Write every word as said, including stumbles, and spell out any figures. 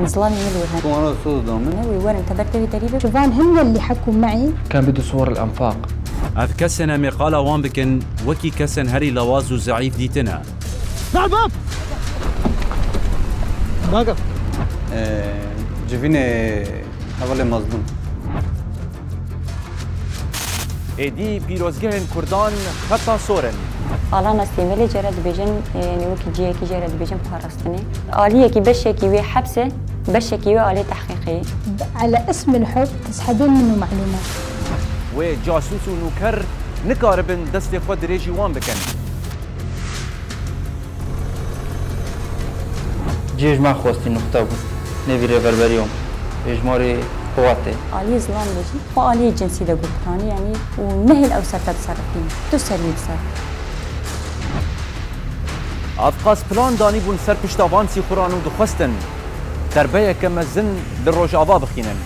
Zilamê min li wir hene. Wana soz da min. Wê werin teber tevî derî bibin. Şivan himle li hekum me'î. كان بده صور الأنفاق. Ev kesên em ê qala wan bikin, wekî kesên herî lawaz û zeîf dîtine. Baba! Baba! Ee, civînê hevalê mazlûm. Êdî pîrozgehên Kurdan xeta sor in. Alana Stêmelê jê re dibêjin, e, yanî wekî cihekî jê re dibêjin parastinê. Aliyekî beşekî wê hepse, beşekî wê alê tehqîqê. على اسم الحب تسحبين منه معلومات. Wê casûs û nûker nikaribin destê xwe dirêjî wan bikin. Cihê ji me xwestî nuxte bû. Nêvî rêverberiya hêjmarê quwetê. Aliyê zilam dibêjin, xwe aliyê cinsî de got, tanî yanî û nehêl ew ser te diserifîn. Tu ser wî biserif. Avqas plan danîbûn ser pişta van sîxuran û dixwestin derbeyeke mezin li Rojava bixînin.